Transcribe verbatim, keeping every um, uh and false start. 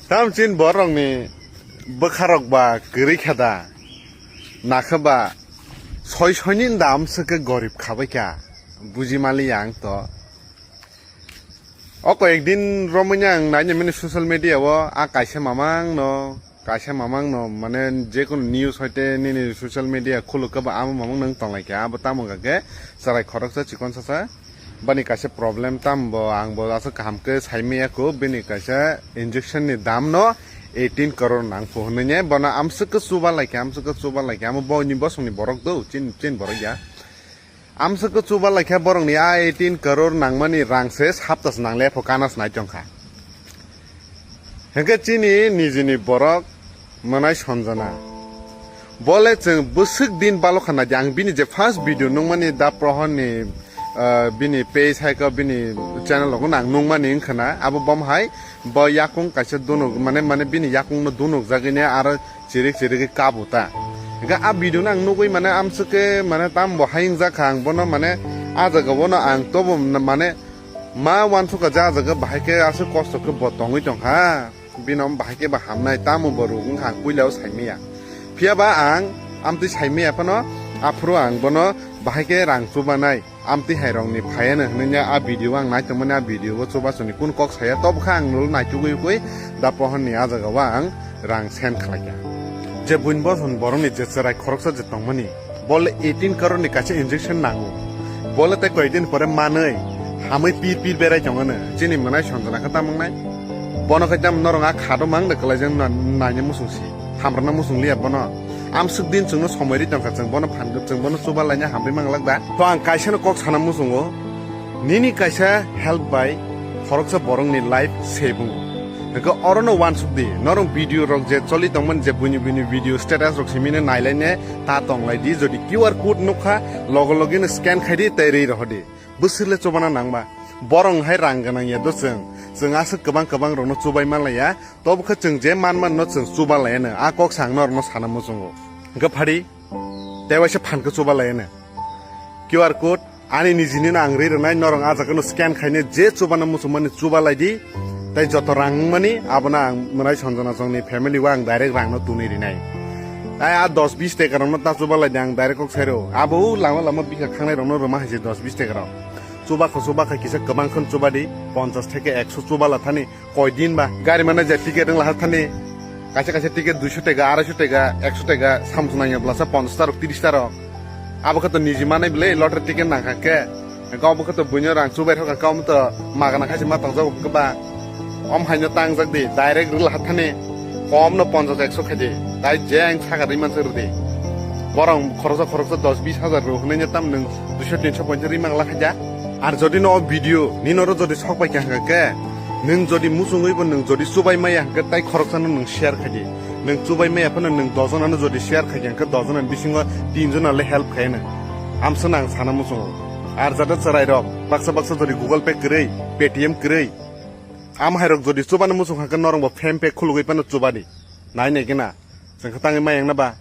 Tamchin borokni bwkharok ba kwrwi kha da, nakha ba soi soini da amswk khe gorib khabai kha, buji maliya ang to. O koyek din romwi ang nainimani social media o a kaisa mamang no, kaisa mamang no, mane jekunu news hoite nini social media khuluk khe ba amo mamang nang tonglai kha, abo tamo hwnkha khe chwrai khoroksa chikon sasa. Bani kaisa problem tam bo, ang bo aswk kaham khe sai maya kho, bini kaisa injection ni dam no eighteen crore nang pho hinwi ne, bono amswk khe chuba lai kha, amswk khe chuba lai kha, amo bo ni bosong ni borok do, chin, chin borok ya. Amswk khe chuba lai kha borok ni a eighteen crore nangmani rang se sapta se nang le pho kana se nai tong kha. Hwnkhe chini nijini borok mwnai Sanjana. Bole chwng bwswk din balo khana di, ang bini je first video nungmani da Prohor ni, ah, bini page hai khe bini channel rogo nang nungmani wngkha na, abo bom hai bo yakung kaisa dunuk, mane, mane bini yakung no dunuk jagwi ne aro chirik chirik khe kabu ta. Hwnkhe a video no ang nugwi mane amswk khe mane tam bo hai wngjak kha, ang bono mane a jaga o no ang tobo mane ma uansukha je a jaga bahai khe aswk kosto khe bo tongwi tong kha, bino bahai khe ba hamnai, tamo bo rwk wngkha ang puila o sai maya. Phiya ba ang amtwi sai maya phano, aphuru ang bono bahai khe rang chubanai, amtwi hai rokni phaiya no hinwi a video ang nai tongmani, a video o chubachu ni kun kok saya, tobo kha ang nolo naitugwi ugwi da Prohor ni a jaga o ang rang send khlai kha. Je buini bosong borok ni je chwrai khoroksa je tongmani, bole eighteen crore ni kaisa injection nango. Bole tei koi din pore manwi hamwi pir pir berai tongano. Chini mwnai Sanjana khe tamo wngnai? Bono khe tamo norok a kha do mang de kwlai jang na-, naina muchung si. Hamrwkna muchung liya bono. Amswk din chwngno somoi ri tongkha, chwng bono phan, chwng bono chuba laina hamri manglak da. To ang kaisa no kok sana muchungo. Nini kaisa help bai khoroksa borokni life save wngo. Hwnkhe orono uansuk di, norok video rok je choli tongmani, je buini buini video status rok simino nailaine ta tonglai di, jodi Q R code nukha, logo logino scan khai di tei ri rohor di. Bwswk le chubana nangma? Borok hai rang gwnang ya do chwng, chwng aswk kwbang kwbang rokno chubai manlaiya, tobo khe chwng je man manno chwng chuba laiano, a kok sa ang norokno sana muchungo. Hwnkhe phadi, tei waisa phan khe chuba laiano. Q R code ani nijini no ang ri rwnai, norok a jaga no scan khaine je chubana muchungmani chuba lai di, tei joto rang wngmani abono ang mwnai Sanjana chongni family o ang direct rang no tunwi rinai. Tei a dos bis teka rok no ta chuba lai di, ang direct kok sai rw, abo lama lama bikha khangnai rok no rwma hai se dos bis teka rok. Chuba kho chuba kha kisa kwbang khon chuba di, ponchas theke ekso chuba la thani. Koi din ba gari mane je ticket wng laha thani, kaisa kaisa ticket duiso tega, araiso tega, ekso tega, samsung nangya blasa ponchas ta rok, tiris ta rok. Abo khe to niji manai bwle lottery ticket nangkha khe. Hwnkhe obo khe to buino rang chubai rokha khe, omo to magana khaisi ma tongjago khe ba. Om haino tangjak di, direct rw laha thani. Kom no ponchas ekso khai di. Tai je ang saka ri mansa rw di. Borok khoroksa khoroksa dos bis hajar rw hwnwi tam nwng duiso tinso poinsa ri mangla khaja. Ar jodi no o video nino ro jodi sok bai kha hwnkhe, nwng jodi muchungwi bo nwng jodi chubai maya hwnkhe tai khoroksa no nwng share khai di. Nwng chubai maya phano nwng dojon ano jodi share khai kha hwnkhe dojon ani bisingo tin jon le help khai no. Amsa nang sana muchungo. Ar jada chwrai rok baksa baksa jodi Google Pay kwrwi, Paytm kwrwi, am hai rok jodi chubana muchung hwnkhe norok bo PhonePe khulugwi phano chuba di. Nai nai gena. Chwng khe tangwi maya wngna ba.